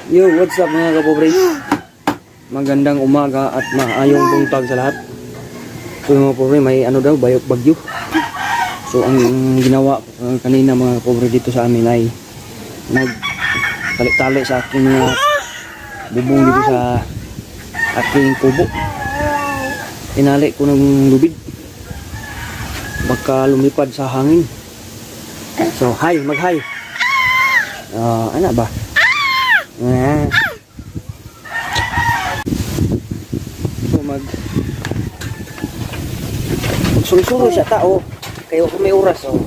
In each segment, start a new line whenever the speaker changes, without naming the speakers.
Yo, what's up, mga kapobre? Magandang umaga at maayong buntag sa lahat. So, mga pobre, may ano daw, bayok bagyo. So ang ginawa ko kanina, mga kapobre, dito sa amin ay nag tali-tali sa aking mga bubong dito sa aking kubo. Inali ko ng lubid. Baka lumipad sa hangin. So, hi, mag-hi. Ah, ano ba? Ah. So magsulsulo siya tao. Kayo kung may oras, oh.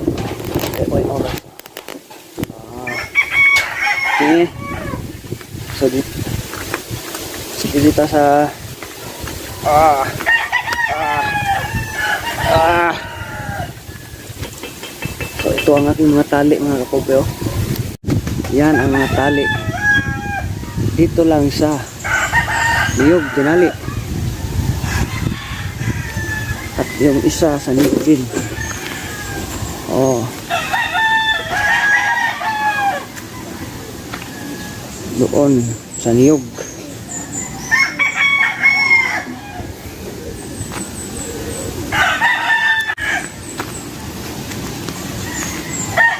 Kayo may oras. Ah. Okay. So dito sa ah ah ah. So ito ang aking mga tali, mga kapobre, oh. Yan ang mga tali. Dito lang sa niyog, tinali. At yung isa sa niyog din. Oh. Doon sa niyog.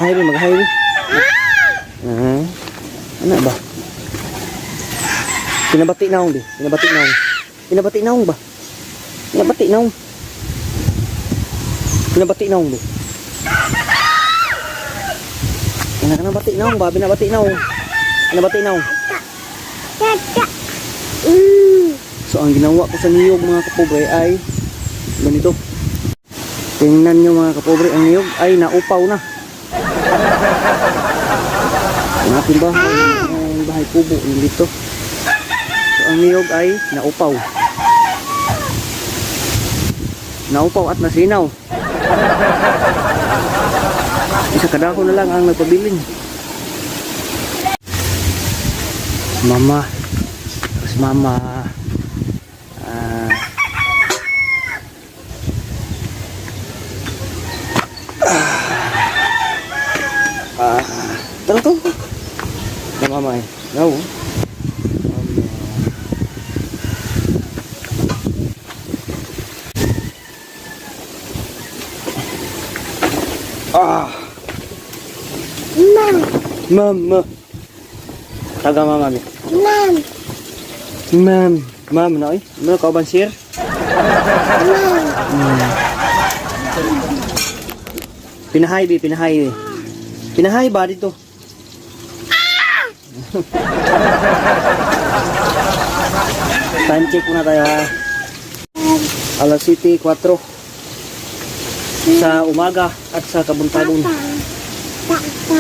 Hi, mag-hi. Ah, ano ba? Pinabati naong di. Pinabati naong. Pinabati naong ba? Pinabati naong. Pinabati naong di. Pinabati naong ba? Binabati naong. Pinabati naong. So ang ginawa ko sa niyog, mga kapobre, ay ganito. Tingnan nyo, mga kapobre, ang niyog ay naupaw na. Ang ating bahay, ang bahay kubo nandito. So ang niyog ay naupaw. Naupaw at nasinaw. Isa kadako na lang ang nagpabilin. Mama. Si mama. Ah. Ah. Tara to. Na mama eh. No. Mama. Ah.
Mom.
Mama. Taga mama mi.
Mom.
Ma'am. Ma'am na oy. Ano ka ban, sir?
Mom.
Pinahay bi, pinahay bi. Pinahay ba dito? Time check muna tayo ha. Alas 7:04 sa umaga at sa kabuntagon.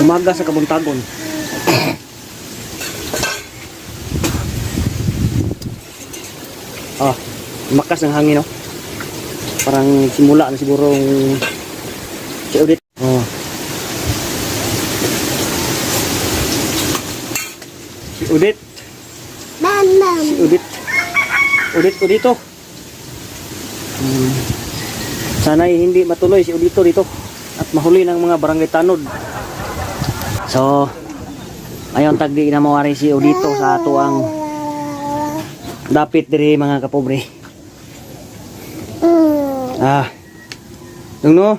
Umaga sa kabuntagon. Ah, makas ng hangin, no? Parang simula na siguro si Odette. Oh. Si Odette.
Mom. Mom.
Si Odette. Odette ko dito. Sana'y hindi matuloy si Odito dito at mahuli ng mga barangay tanod. So, ayon tagdi na mawari si Odito sa ato ang dapit diri, mga kapobre. Ah. Yung no?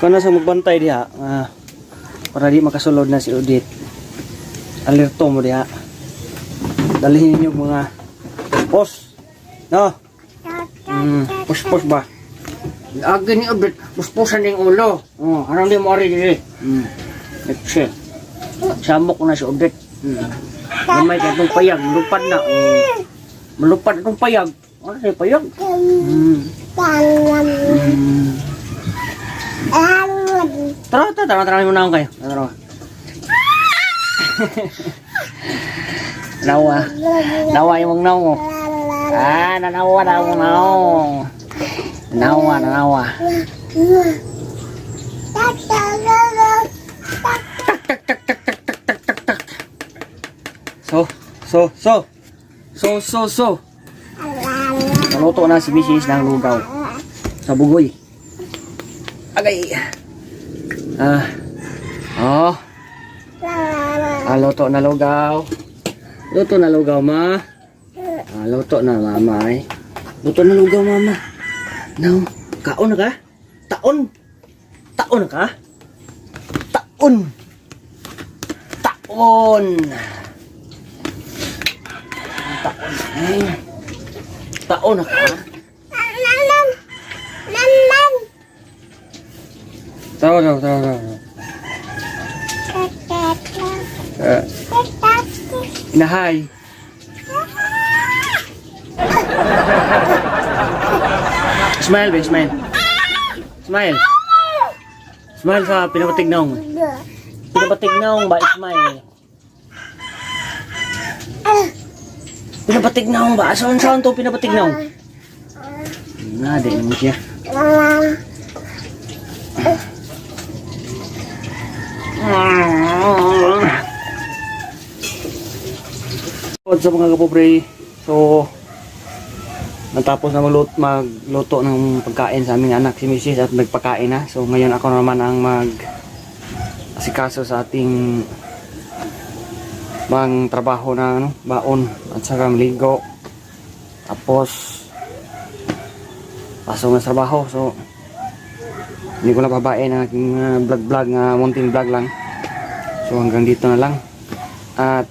Ikaw na sa magbantay diha. Ah, para di makasulod na si Odette. Alerto mo diha. Dalhin ninyo mga pos. No? Pos-pos ba? Agi ni Odette, puspusan ning ulo. Oh, anong di mo ari diri? Next. Samok ko na si Odette. Gamay kay itong payag, lupad na. Malupad itong payag. Ano siya payag? Tara, tara, tara, tara muna ako kayo. Tara. Nawa. Nawa yung nawa. Ah, nanawa na ako nawa. Nawa, nanawa. Tak, tak, tak, tak, tak, tak, tak, tak, tak. So, so, so. So, so, so. Naluto na si Mrs. ng lugaw sa bugoy. Agay. Ah. Oh. Ah, luto na lugaw. Luto na lugaw, ma. Ah, luto na, mama ay. Luto na lugaw, mama. Now, kaon na ka? Taon. Taon na ka? Taon. Taon. Taon. Ay. Taon na ka?
Nan nan nan.
Tara, tara, tara, tara. Inahay. Smile, be, smile. Smile. Smile sa pinapatignaong. Pinapatignaong ba? Smile. Pinapatignaong ba? Saan saan to pinapatignaong? Nga, di naman siya. What's up, mga kapobre? So, natapos na magluto ng pagkain sa aming anak si Mrs. at nagpakain na. So, ngayon ako naman ang mag asikaso sa ating mga trabaho na ano, baon at saka maligo. Tapos, pasok na sa trabaho. So, hindi ko na babae ang aking vlog-vlog, nga mountain vlog lang. So, hanggang dito na lang. At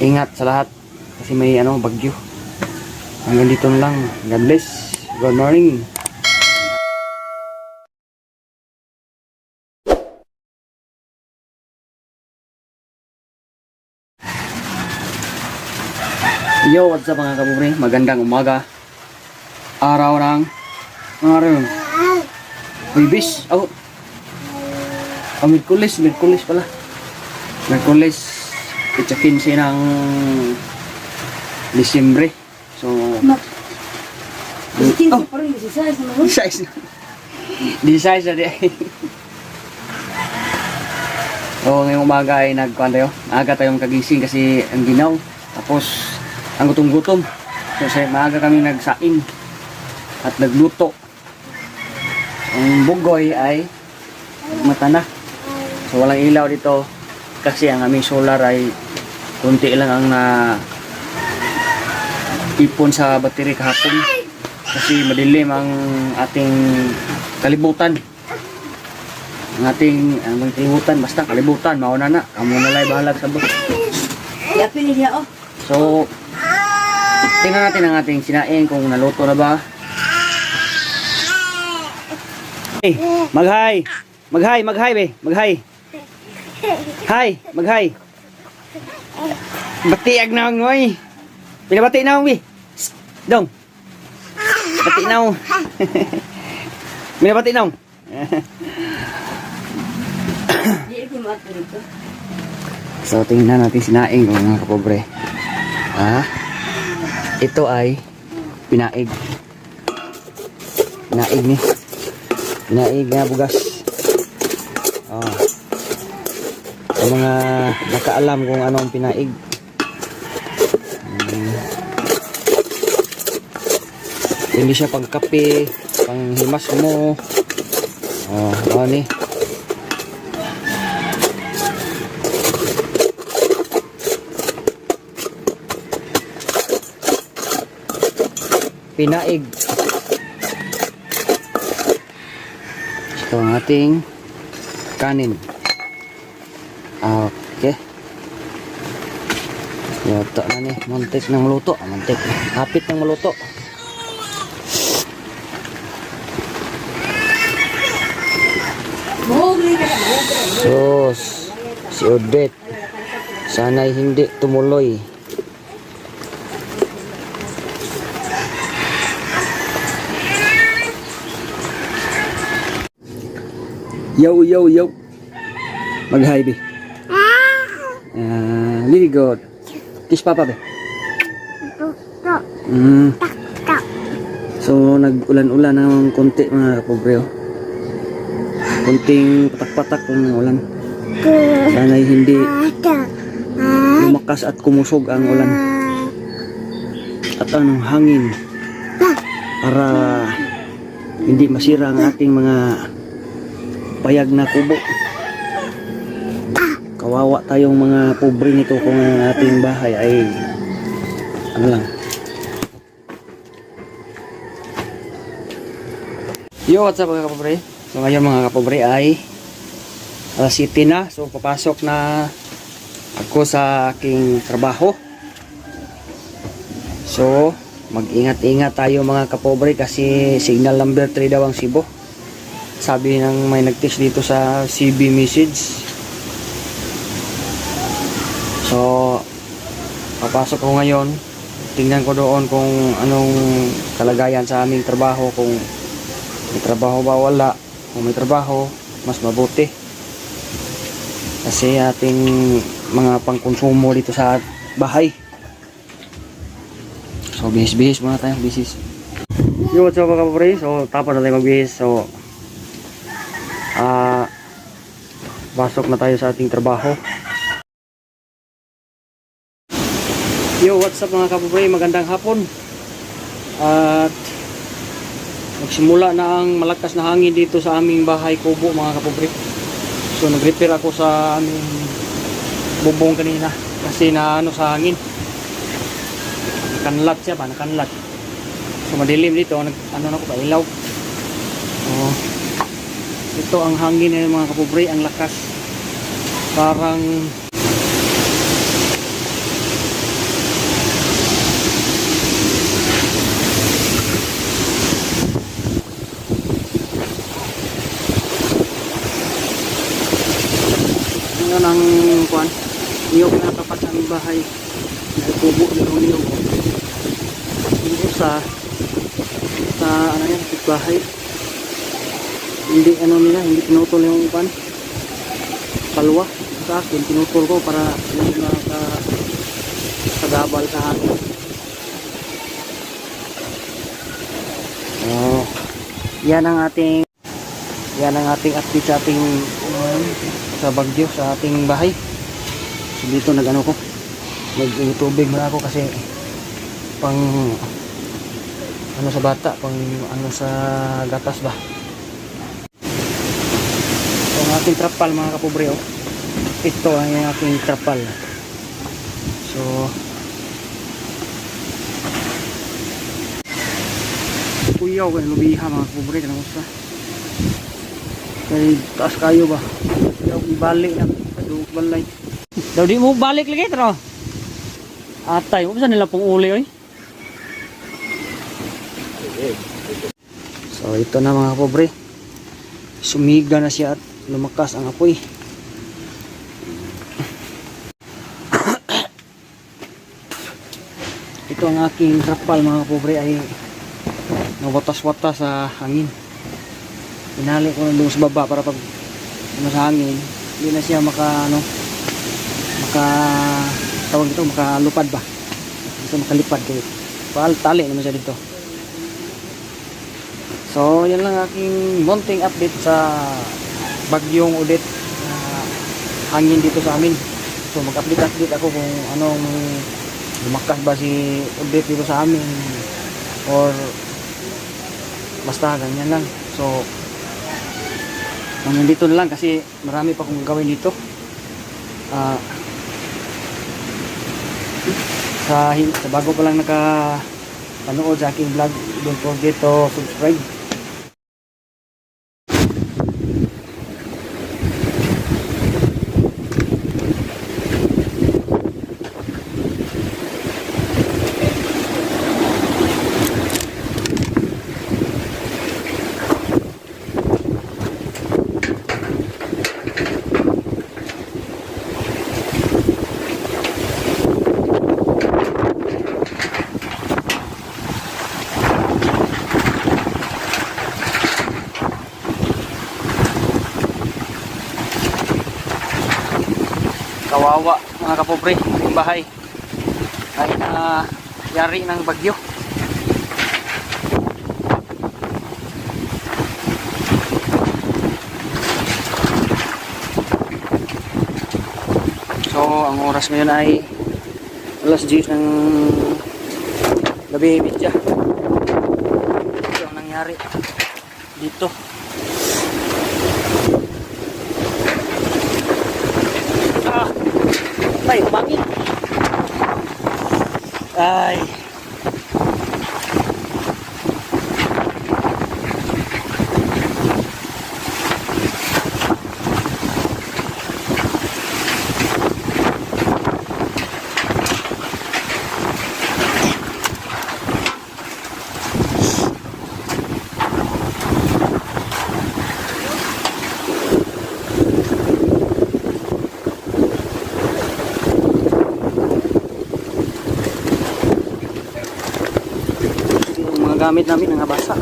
ingat sa lahat kasi may ano, bagyo. Hanggang dito na lang. God bless. Good morning. Yo, what's up, mga kapobre? Magandang umaga. Araw ng ano araw yun? Huwebes. Oh. Oh, Miyerkules. Miyerkules pala. Miyerkules. Petsa 15 ng Disyembre. So, oh,
pa rin, 16 naman.
size na. Di size na di. So, ngayong umaga ay nagkuhan tayo. Maaga tayong kagising kasi ang ginaw. Tapos, ang gutom-gutom. So, maaga kami nagsaing at nagluto. Ang bugoy ay mata na. So, walang ilaw dito kasi ang aming solar ay kunti lang ang na ipon sa battery kahapon kasi madilim ang ating kalibutan, ang ating ang mga kalibutan, basta kalibutan, mauna na kamo na lay bahalag sa bus.
Yapin niya, oh.
So tingnan natin ang ating sinaing kung naluto na ba. Hey, mag-hi, mag-hi, mag-hi, be, mag-hi, hi, mag-hi. Batiag na ang noy. Pinabati na ang be. Shh, dong. Bati na ang. Pinabati na ang.
Di ko maat dito.
So, tingnan natin sinaing ko, mga kapobre. Ah, ito ay pinaig. Pinaig ni. Pinaig na bugas. Ah. Sa mga nakaalam kung ano ang pinaig. Hindi siya pangkape, panghimas mo. Oh, ano ni? Pinaig. Ito ang ating kanin. Okay. Luto na ni. Muntik ng luto. Ah, muntik. Hapit ng maluto.
Buhog ka, buhog.
Sus, si Odette. Sana'y hindi tumuloy. Yo, yo, yo. Mag-hi, be. Ah, very good. Kiss Papa, be. So, nag-ulan-ulan ng konti, mga kapobre, oh. Konting patak-patak lang ng ulan. Sana'y hindi lumakas at kumusog ang ulan at ang hangin para hindi masira ang ating mga payag na kubo. Kawawa. Kawawa tayong mga pobre nito kung ang ating bahay ay ano lang. Yo, what's up, mga kapobre? So ngayon, mga kapobre, ay alas 7 na. So papasok na ako sa aking trabaho. So mag-ingat-ingat tayo, mga kapobre, kasi signal number 3 daw ang Cebu. Sabi ng may nag-text dito sa CB message. So papasok ko ngayon. Tingnan ko doon kung anong kalagayan sa aming trabaho, kung may trabaho ba, wala. Kung may trabaho, mas mabuti. Kasi ating mga pangkonsumo dito sa bahay. So, bihis-bihis muna tayo, bihis. Yo, what's up, mga kapre? So, tapos na tayo magbihis. So, pasok na tayo sa ating trabaho. Yo, what's up, mga kapre? Magandang hapon. At nagsimula na ang malakas na hangin dito sa aming bahay kubo, mga kapobre. So nag-repair ako sa aming bubong kanina kasi na ano sa hangin. Nakanlat siya ba? Nakanlat. So madilim dito, nag ano na ko pa ilaw. So ito ang hangin na yun, mga kapobre, ang lakas. Parang yun ang kuan. Niyog na tapat sa aming bahay. Nagkubo na yung niyog. Yung isa sa ano yan, bahay. Hindi ano nila, hindi pinutol yung kuan. Palwa sa akin, pinutol ko para hindi maka sagabal sa hangin. Oh. Yan ang ating update sa ating sa bagyo sa ating bahay. So dito nag ano ko. Nag-tubig muna ako kasi pang ano sa bata, pang ano sa gatas ba. So ang ating trapal, mga kapobre, oh. Ito ang aking trapal. So kuyaw kay lubiha, mga kapobre, kanang usa. Kay taas kayo ba? Daw ibalik na kadugok balay. Daw di mo balik lagi tro. Atay, unsa nila pong uli oy? So ito na, mga kapobre. Sumiga na siya at lumakas ang apoy. Ito ang aking trapal, mga kapobre, ay nawatas-watas sa hangin. Inali ko na doon sa baba para pag ano sa hangin, hindi na siya maka ano, maka tawag ito, makalupad ba? Hindi siya makalipad kayo. Paal tali naman siya dito. So, yan lang aking munting update sa bagyong Odette na hangin dito sa amin. So, mag-update-update ako kung anong lumakas ba si Odette dito sa amin or basta ganyan lang. So, hanggang dito na lang kasi marami pa akong gagawin dito. Sa bago pa lang naka panood sa aking vlog, don't forget to subscribe. Kawawa, mga kapobre, yung bahay ay na yari ng bagyo. So ang oras ngayon ay alas 10 ng gabi, media. Ito ang nangyari dito. Ah! Ay, pangit. Ay. Yung mga gamit namin nangabasa.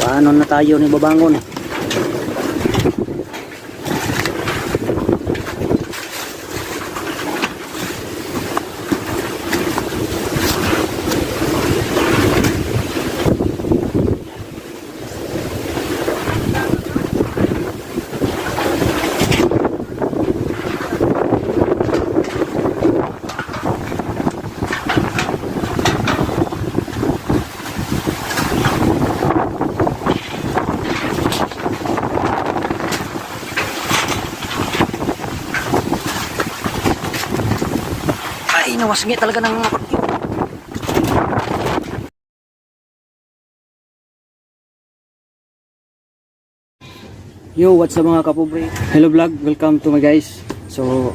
Paano na tayo ni babangon? Ay, nawasngi talaga ng mga bagyo. Yo, what's up mga kapobre? Hello vlog, welcome to my guys. So,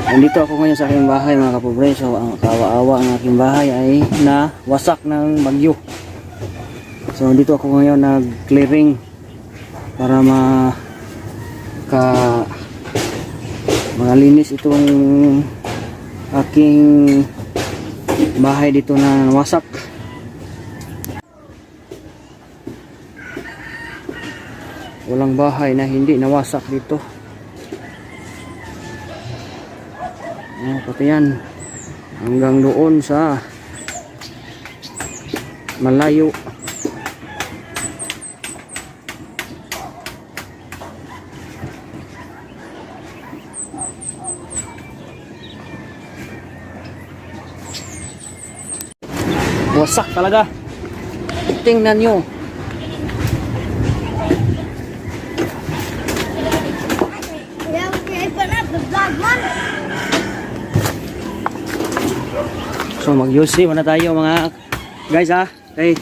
nandito ako ngayon sa aking bahay mga kapobre. So, ang kawaawa ang aking bahay ay nawasak ng bagyo. So, nandito ako ngayon nag-clearing para ma ka malinis itong aking bahay dito na nawasak. Walang bahay na hindi nawasak dito. Oh, pati yan. Hanggang doon sa malayo. Wasak talaga. Tingnan nyo.
Yeah, okay, open up the vlog, man.
So mag-UC muna tayo mga guys ha. Okay.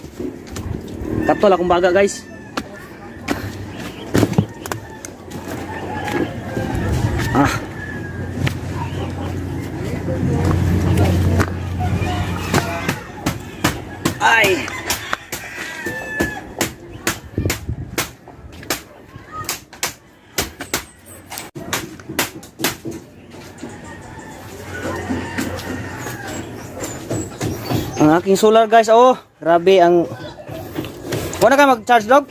Katol akong baga guys. Ah. Ay. Ang aking solar guys, oh, grabe ang. Wala ka mag-charge dog?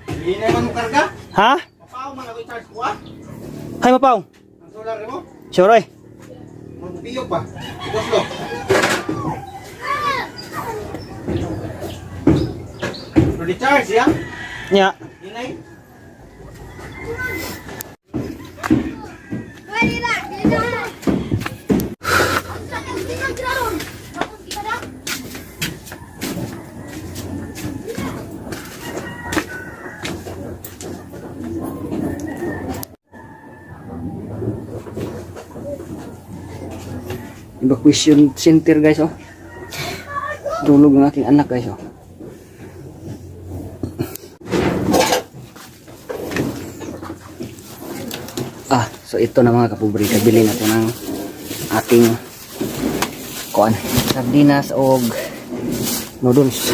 Hindi na naman mo karga.
Ha?
Mapaw man ako i-charge ko ah.
Hay mapaw.
Ang solar mo.
Sure oy.
Magbiyog pa. Kuslo. Ready charge ya?
Nya.
Hinay.
Ready na, dili na. Dili na, graron. Tapos kita na.
Evacuation center guys oh. Tulog ang aking anak guys oh. Ah, so ito na mga kapobre, kabili na to ng ating kuan, sardinas og noodles.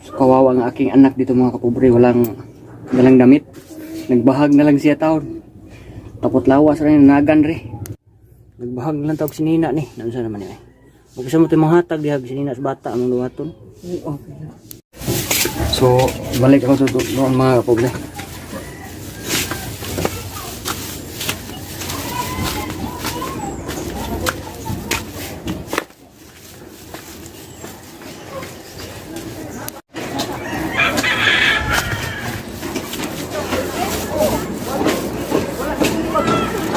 So, kawawa ang aking anak dito mga kapobre, walang Dalang damit. Nagbahag na lang siya taon. Tapot lawas rin nagan rin. Nagbahag na lang tawag sinina ni. Naunsa naman ni ay. Huwag sa mo ito hatag diha sinina sa bata among duwaton.
Okay.
So, balik ako sa doon mga kapobre.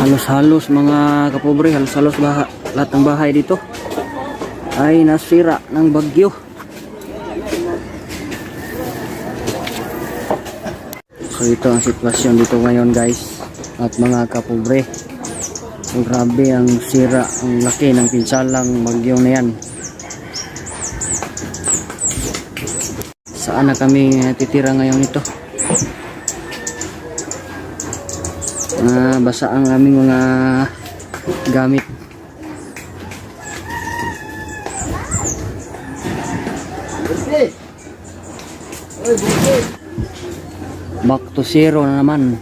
Halos-halos mga kapobre, halos-halos lahat ng bahay dito ay nasira ng bagyo. So ito ang sitwasyon dito ngayon guys at mga kapobre. So grabe ang sira, ang laki ng pinsalang bagyo na yan. Saan na kami titira ngayon ito? Basa ang aming mga gamit. Back to zero na naman.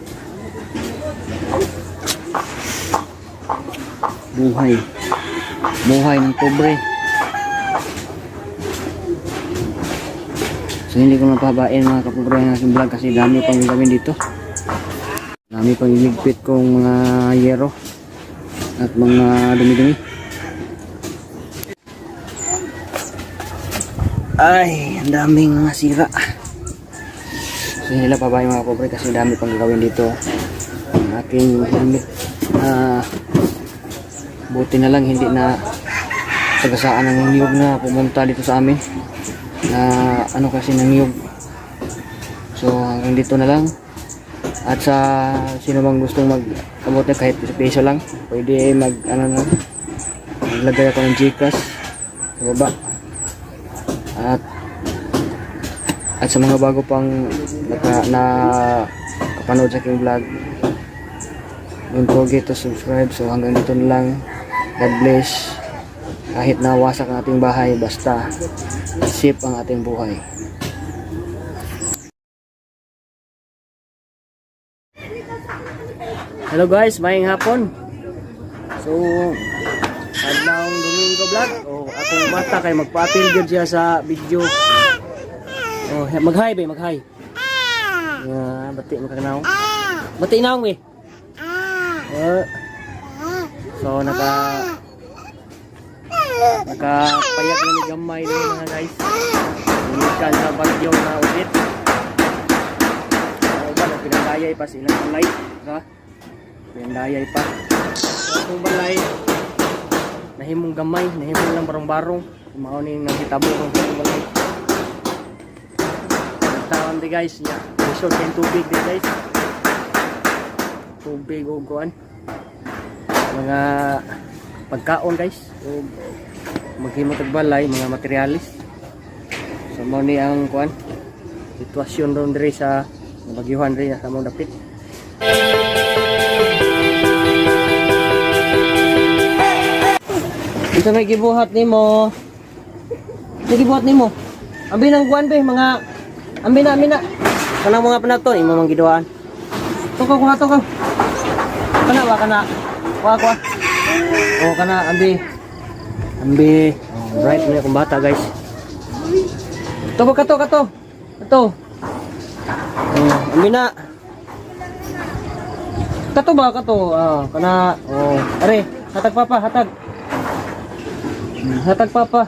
Buhay. Buhay ng pobre. So hindi ko mapabain mga kapobre ang aking vlog kasi dami pang gawin dito. Dami pang iligpit kong mga yero at mga dumi-dumi. Ay, ang daming mga sira. So hindi lang pabahay mga pobre kasi dami pang gagawin dito. Ang aking helmet. Buti na lang hindi na sagasaan ng niyog na pumunta dito sa amin. Na ano kasi ng niyog. So hanggang dito na lang. At sa sino bang gustong mag-abot na kahit piso lang, pwede mag ano na maglagay ako ng Gcash sa baba. At sa mga bago pang na kapanood sa aking vlog, don't forget to subscribe. So hanggang dito na lang. God bless. Kahit nawasak ang ating bahay, basta safe ang ating buhay. Hello guys, maayong hapon. So, adlawng Domingo vlog. Oh, akong bata kay magpa-appeal gyud siya sa video. Oh, mag-hi ba, mag-hi. Ah, bati mo kanaw. Bati naong eh. Oh. So nakapayag na ni gamay ni mga guys. Gikan sa bagyo na ulit. So ba na pinandayay pa sa ilang balay, ha? Pinandayay pa. So, akong balay nahimong gamay, nahimong lang barong-barong. Mao ni nang hitabo kong akong balay. Tawon di guys, ya. Resort kay tubig di guys. Tubig o kuan. Mga pagkaon guys o maghimo tag balay, mga materialis. So mao ni ang kuan sitwasyon ron diri sa bagyuhan diri sa among dapit. Ito may gibuhat nimo. May gibuhat nimo. Ambi ng kuan be mga ambi na ambi na. Kanang mga panaton imo mang giduaan. Tukaw kuha tukaw. Kana wa kana. Kuha kuha. Oh kana ambi. Ambi. Oh, right na akong bata guys. Tukaw kato kato. Kato. Oh, ambi na. Kato ba kato? Ah, kana. Oh, are, hatag papa, hatag. Hatag papa.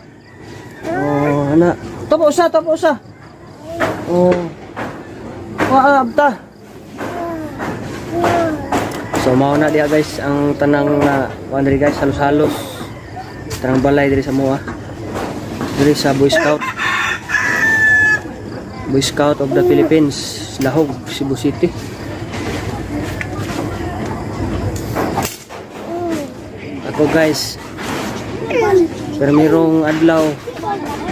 Oh, ana. Topo usa, topo usa. Oh. Wa abta. So mao na diha guys ang tanang na kuan diri guys halos-halos. Tanang balay diri sa moa. Diri sa Boy Scout. Boy Scout of the Philippines, Lahog, Cebu City. Ako guys, pero mayroong adlaw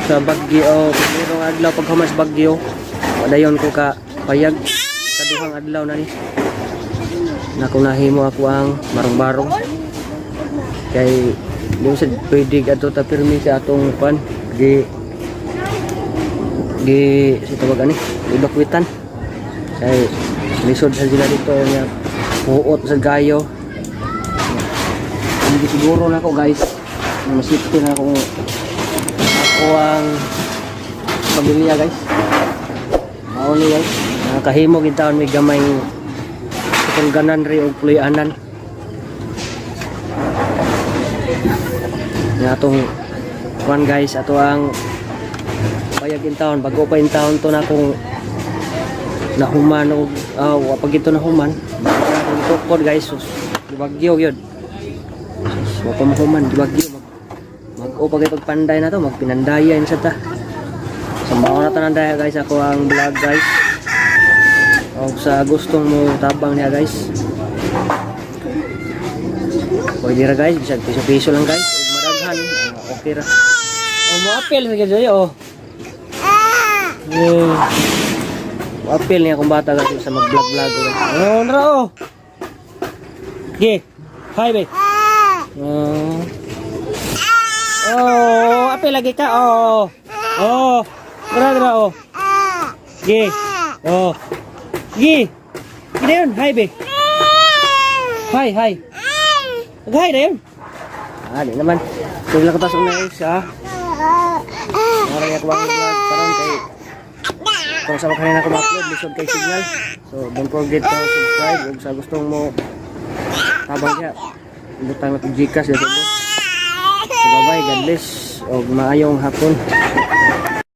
sa Baguio, mayroong adlaw pag humas Baguio, padayon ko ka payag kaduhang adlaw na ni. Na kung nahimo ako ang barong-barong. Kay di mo sad pwede adto ta pirmi sa atong pan gi gi sa tawag ani, ibakwitan. Kay lisod sa sila dito niya. Puot sa gayo. Hindi siguro na ako, guys. Masipti na ako ako ang pamilya, guys. Mao ni, guys. Nakahimo gid taon may gamay tungganan ri og puloy-anan. Nga atong kuan, guys, ato ang bayag in town, bago pa in town to na akong nahuman og wa pa gito nahuman. Bago na akong tukod, guys, sus, gibagyo gyud. Sus, wa pa mahuman, gibagyo. Mag o pag pagpanday na to, magpinandayan sa ta. So mao na tanan dahil, guys, ako ang vlog, guys. Og sa gustong mo tabang niya, guys. Pwede ra, guys, bisag piso-piso lang, guys, ug madaghan, okay ra. O mo apel sa gyud oh. Oh. Mo apel niya akong bata, guys, sa mag-vlog-vlog, guys. Oh, nara oh. Ge. Hi, be. Oh. Oh, apel lagi ka. Oh. Oh. Dara dara oh. Ge. Oh. Gi. Gi na yun. Hi, be. Hi, hi. Hi na yun. Ah, di naman. Sige lang katas una isa. Naroon niya ako ang vlog karon kay kung sa kanina ko ma-upload lisod kay signal. So don't forget to subscribe ug sa gustong mo tabang niya. Butang na tong GCash dito. So bye bye, God bless ug maayong hapon.